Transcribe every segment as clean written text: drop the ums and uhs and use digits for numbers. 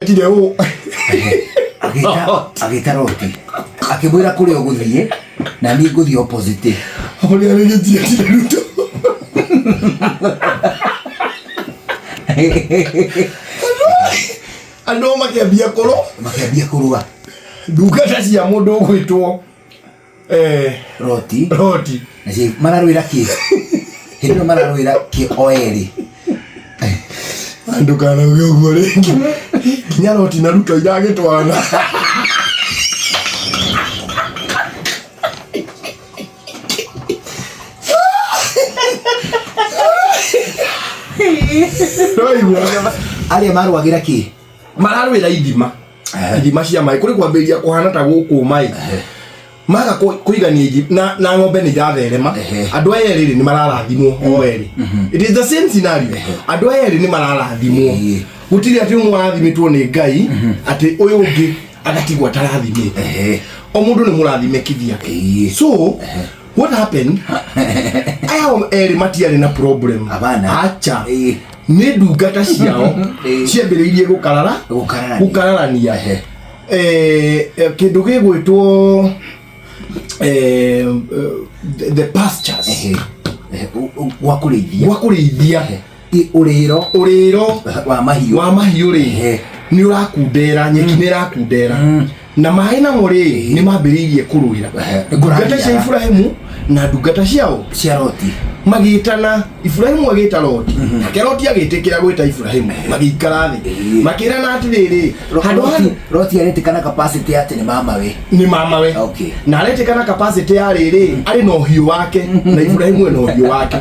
Tire ũ. Agĩta agĩta Loti akĩmwĩra kũrĩa ũgũthiĩ na niĩ ngũthiĩ opposite. Ũrĩa rĩgĩtie tire Ruto. Andũ makĩambia kũrũ. Makĩambia kũrũa. Ndungata cia mũndũ ũgwĩtwo eh, Loti Loti. na cia mararũĩra kĩ? Hĩndĩ ĩno mararũĩra kĩ o erĩ? Ndũkanauge ũguo rĩngĩ. Nginya Loti na Ruto iragĩtwarana. Ndũraigua? Arĩa marũagĩra kĩ? Mararũĩra ithima. Ithima cia maĩ. Kũrĩ kwambĩrĩria kũhana ta gũkũ maĩ. Maga kũigania ithi na ng'ombe nĩ iratherema. Andũ aya erĩ rĩ, nĩ mararathimwo o erĩ. It is the same scenario. Andũ aya erĩ nĩ mararathimwo. Gũtirĩ atĩ ũmwe arathimĩtwo nĩ Ngai atĩ ũyũ ũngĩ agatigwo atarathimĩte. O mũndũ nĩ mũrathime kivyake. So what happened, aya o erĩ matiarĩ na problem. Hapana. Acha. Nĩ ndungata ciao ciambĩrĩirie gũkarara. Gũkararania. Gũkararania. Kĩndũ gĩgwĩtwo the pastures. Ehe. Ehe, gwa kũrĩithia. Gwa kũrĩithia. Ũrĩro. Ũrĩro wa mahiũ. Wa mahiũ rĩ, nĩ ũrakundera, nyeki nĩ ĩrakundera, na maĩ namo rĩ, nĩ mambĩrĩirie kũrũĩra. Nĩ ndungata cia kũraniara. Iburahimu na ndungata ciao cia Loti. Magĩtana, Iburahimu agĩta Loti, nake Loti agĩtĩkĩra gwĩta Iburahimu, magĩikara thĩ, makĩrana atĩrĩrĩ, handũ ha Loti aretĩkana capacity atĩ nĩ mamawe. Nĩ mamawe. Na aretĩkana capacity ya rĩrĩ, arĩ na ũhiũ wake na Iburahimu ena ũhiũ wake,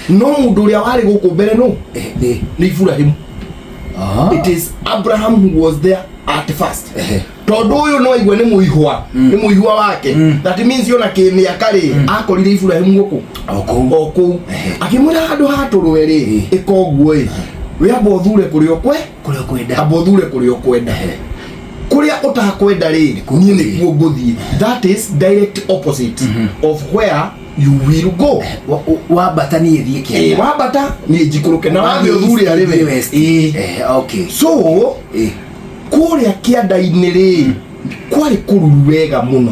no mũndũ ũrĩa warĩ gũkũ mbere no Nĩ nĩ Iburahimu. It is Abraham who was there at first. Tondũ ũyũ no aigue nĩ mũihwa, nĩ mũihwa wake. That means ona kĩmĩaka rĩ, akorire Iburahimu gũkũ. O kũu. O kũu. Akĩmwĩra handũ hatũrwe rĩ, ĩka ũguo ĩ, we amba ũthure kũrĩa ũkwe kũrĩa ũkwenda. Amba ũthure kũrĩa ũkwenda, kũrĩa ũtakwenda rĩ, niĩ nĩkuo ngũthiĩ. That is direct opposite of where you will go. Wambata niĩ thiĩ kĩanda. Wambata niĩ njikũrũke, na wathiĩ ũthure arĩ we. West. Okay. So kũrĩa kĩanda-inĩ rĩ, kwarĩ kũruru wega mũno,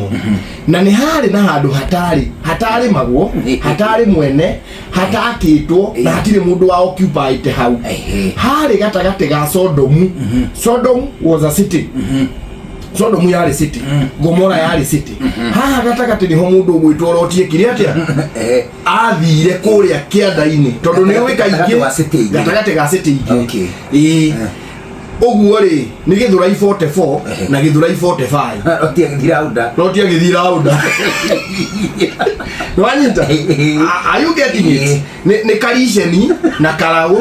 na nĩ harĩ na handũ hatarĩ hatarĩmagwo, hatarĩ mwene, hatakĩtwo, na hatirĩ mũndũ wa occupied hau. Harĩ gatagatĩ ga Sodomu. Sodom was a city. Sodomu yarĩ city, Gomora yarĩ city. Haha gatagatĩ nĩho mũndũ ũgwĩtwo Loti ekire atĩa? Athire kũrĩa kĩanda-inĩ tondũ nĩ ũĩ kaingĩ Gatagatĩ wa city igĩrĩ. Gatagatĩ ga city igĩrĩ. Ĩĩ, ũguo rĩ, nĩ Gĩthũrai 44 na Gĩthũrai 45. Loti agĩthiĩ raunda. Loti agĩthiĩ raunda. Nĩwanyita? Are you getting it? Nĩ kariceni na karaũ.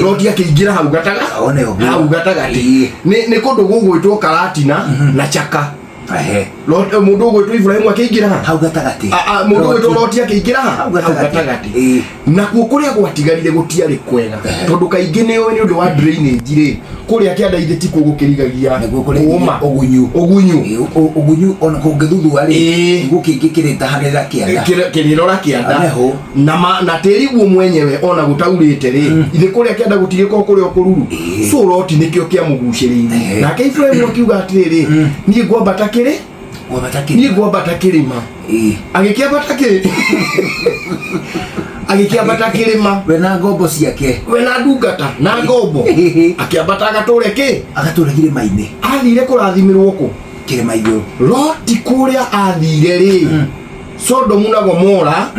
Loti akĩingĩra hau gataga One ũguo. hau gatagatĩ. Nĩ kũndũ gũgwĩtwo Karatina na Chaka. Mũndũ ũgwĩtwo Ibrahimu akĩingĩra ha? Hau gatagatĩ. Mũndũ ũgwĩtwo Loti akĩingĩra ha? Hau gatagatĩ. Gatagatĩ. Nakuo kũrĩa gwatigarire gũtiarĩ kwega, tondũ kaingĩ nĩ ũĩ nĩ ũndũ wa drainage rĩ, kũrĩa kĩanda ithe tikuo gũkĩrigagia Nĩguo kũrĩa kũũma. Ũgunyu. Ũgunyu. Ũgunyu ona kũngĩthuthua rĩ, gũkĩngĩ kĩrĩtahanĩrĩra kĩanda. Kĩrĩrora kĩanda. Neho. Na tĩri guo mwenyewe ona gũtaurĩte rĩ, ithe kũrĩa kĩanda gũtigĩkorwo kũrĩ o kũruru. So Loti nĩkĩo kĩamũgucĩrĩirie. Nake Ibrahimu akiuga atĩrĩrĩ, niĩ ngwambata kĩrĩ Wambata niĩ kĩrĩma. Ngwambata kĩrĩma. Agĩkĩambata kĩrĩma. We na ngombo ciake. We na ndungata na ngombo, akĩambata agatũre kĩ? Agatũra kĩrĩma-inĩ. Athire kũrathimĩrwo kũ? Kĩrĩma igũrũ. Loti kũrĩa athire rĩ, Sodomu na Gomora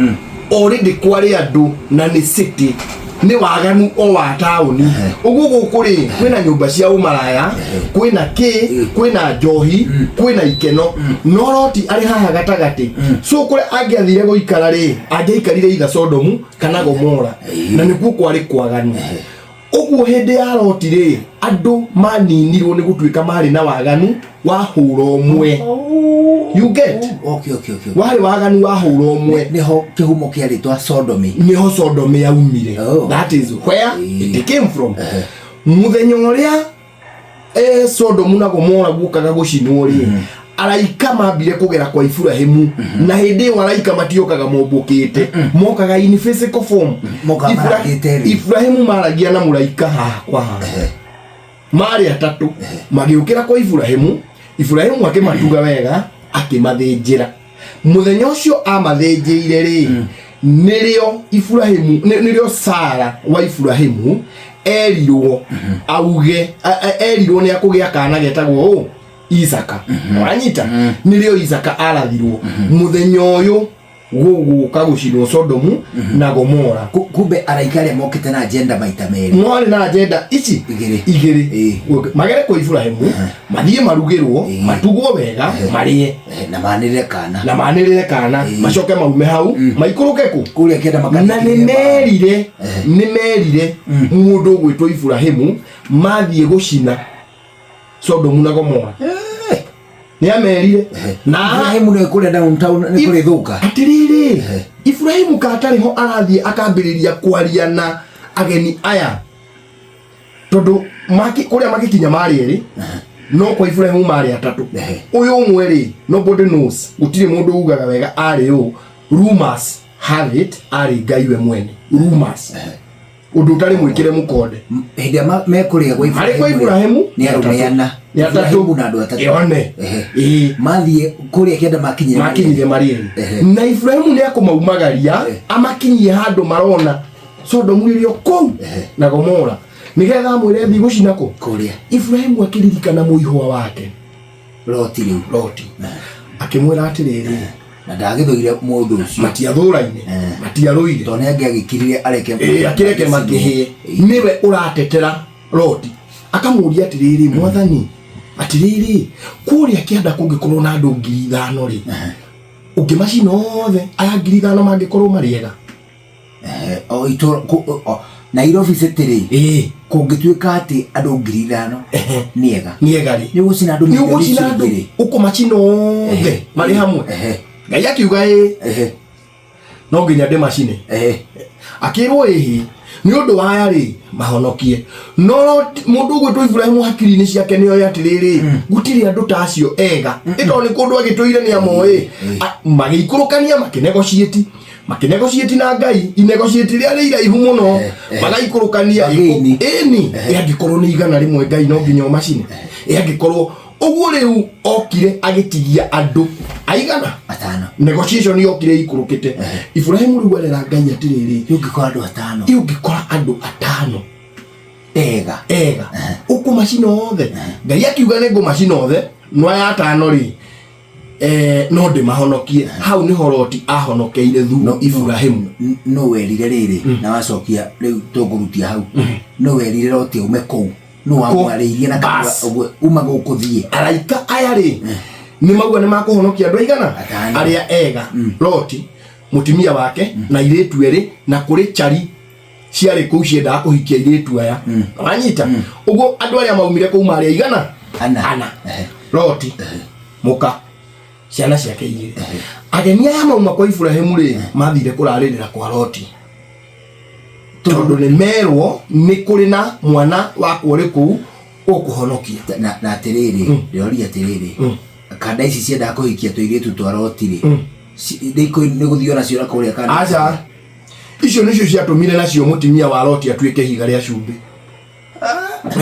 already kwarĩ andũ na nĩ city, nĩ waganu o wa taũni ũguo. Gũkũ rĩ, kwĩna nyũmba cia ũmaraya, kwĩna kĩ, kwĩna njohi, kwĩna ikeno, no Loti arĩ haha gatagatĩ. So kũrĩa angĩathire gũikara rĩ, angĩaikarire itha Sodomu kana Gomora, na nĩkuo kwarĩ kwaganu ũguo. Hĩndĩ ya Loti rĩ, andũ maninirwo nĩ gũtuĩka marĩ na waganu wa hũra ũmwe. You get? Okay. Warĩ waganu wa hũra ũmwe. Nĩho kĩhumo kĩa rĩtwa Sodomy. Nĩho Sodom yaumire. That is where it came from. Mũthenya ũrĩa Sodomu na Gomora guokaga gũcinwo rĩ, araika mambire kũgera kwa Iburahimu, na hĩndĩ ĩyo araika matiokaga mombũkĩte, mokaga in physical form. Mokaga marangĩte rĩ. Iburahimu maragia na mũraika haha kwa haha. Marĩ atatũ magĩũkĩra kwa Iburahimu. Iburahimu akĩmatuga wega, akĩmathĩnjĩra. Mũthenya ũcio amathĩnjĩire rĩ, nĩrĩo Iburahimu, nĩrĩo Sara wa Iburahimu erirwo auge, erirwo nĩ akũgĩa kana getagwo ũ Isaka. Wanyita? Nĩrĩo Isaka arathirwo mũthenya ũyũ gũgũka gũcinwo Sodomu na Gomora. Kumbe araika arĩa mokĩte na agenda maita merĩ. Mwarĩ na agenda ici Igĩrĩ. Igĩrĩ. Ĩĩ. Magere kwa Iburahimu, mathiĩ marugĩrwo, matugwo wega, marĩe. Na manĩrĩre kana. Na manĩrĩre kana. Macoke maume hau, maikũrũke kũ? Kũrĩa kĩenda. Na nĩ merire, nĩ merire mũndũ ũgwĩtwo Iburahimu mathiĩ gũcina Sodomu na Gomora. Nĩ amerire na Ibrahimu nĩ kũrĩa downtown nĩ kũrĩ thũka. Atiriri, Iburahimu katarĩ ho arathiĩ akambĩrĩria kwaria na ageni aya, tondũ kũrĩa magĩkinya marĩ erĩ, no kwa Iburahimu marĩ atatũ. Ũyũ ũmwe rĩ, nobody knows, gũtirĩ mũndũ ugaga wega arĩ ũ. Rumors have it arĩ Ngai we mwene. Rumors, ũndũ ũtarĩ mwĩkĩre mũkonde. Hĩndĩ ĩrĩa mekũrĩa gwa Marĩ kwa Iburahimu. Nĩ arũme ana. Nĩ atatũ. Ibrahimu na andũ atatũ. Yone. Ĩĩ. Mathiĩ kũrĩa kĩanda makinyire. Makinyire marĩ erĩ. Na Iburahimu nĩ akũmaumagaria, amakinyie handũ marona Sodomu ĩrĩ o kũu na Gomora, nĩgetha amwĩre thiĩ gũcina kũ. Kũrĩa. Iburahimu akĩririkana mũihwa wake. Loti rĩu. Loti, akĩmwĩra atĩrĩrĩ, Na ndagĩthũire mũndũ ũcio. Matiathũraine. Matiarũire. Tondũ nĩ angĩagĩkirire areke. Ĩĩ, akĩreke makĩhĩe. Nĩwe ũratetera Loti, akamũria atĩrĩrĩ, mwathani, atĩrĩrĩ, kũrĩa kĩanda kũngĩkorwo na andũ 5,000 rĩ, ũngĩmacina othe aya 5,000 mangĩkorwo marĩ ega? O itũra Nairobi City rĩ, kũngĩtuĩka atĩ andũ 5,000 nĩ ega, nĩ ega rĩ, nĩ ũgũcina andũ nĩ mirioni ũgũcina icio andũ igĩrĩ. Ũkũmacina othe marĩ hamwe? Ngai akiuga ĩ, no nginya ndĩmacine. Akĩrwo ĩhĩ, nĩ ũndũ wa aya rĩ, mahonokie. No mũndũ ũgwĩtwo Ibrahimu hakiri-inĩ ciake nĩ oĩ atĩrĩrĩ, gũtirĩ andũ ta acio ega, ĩtondũ nĩ kũndũ agĩtũire nĩ amoĩ. Magĩikũrũkania, makĩnegotiate, makĩnegotiate na Ngai, inegotiate rĩarĩ iraihu mũno. Magaikũrũkania. Bargain. Ĩni, ĩ angĩkorwo nĩ 100, Ngai no nginya ũmacine? Ĩ angĩkorwo ũguo rĩu okire agĩtigia andũ aigana? Atano. Negotiation yokire ikũrũkĩte. Ibrahimu rĩu arera Ngai atĩrĩrĩ, Nĩ ũngĩkora andũ atano ĩ ũngĩkora andũ atano ega, ega, ũkũmacina othe? Ngai akiuga nĩ ngũmacina othe, no aya atano rĩ, no ndĩmahonokie. Hau nĩho Loti ahonokeire thu Ibrahimu. No werire rĩrĩ na wacokia rĩu tũkũrutia hau, no werire Loti aume kũu? No wamwarĩirie na kanua? Bas. Ũguo uma gũkũ thiĩ. Araika aya rĩ, nĩ mauga nĩ makũhonokia andũ aigana? Atano. Arĩa ega, Loti, mũtumia wake na irĩtu erĩ, na kũrĩ chari ciarĩ kũu ciendaga kũhikia irĩtu aya. Wanyita ũguo? Andũ arĩa maumire kũu marĩ aigana? Ana. Ana. Loti, mũka, ciana ciake igĩrĩ. Ageni aya mauma kwa Ibrahimu rĩ, mathire kũrarĩrĩra kwa Loti, tondũ nĩ merwo nĩ kũrĩ na mwana wakwo ũrĩ kũu ũkũhonokia. Na atĩrĩrĩ, ndĩroria atĩrĩrĩ, kanda ici ciendaga kũhikia tũirĩtu twa Loti rĩ, nĩ gũthiĩ onacio na kũrĩa kanda? Aca, icio nĩcio ciatũmire nacio mũtumia wa Loti atuĩke ihiga rĩa cumbĩ.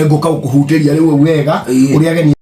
Ngũka gũkũhutĩria rĩu wega. Ũrĩa ageni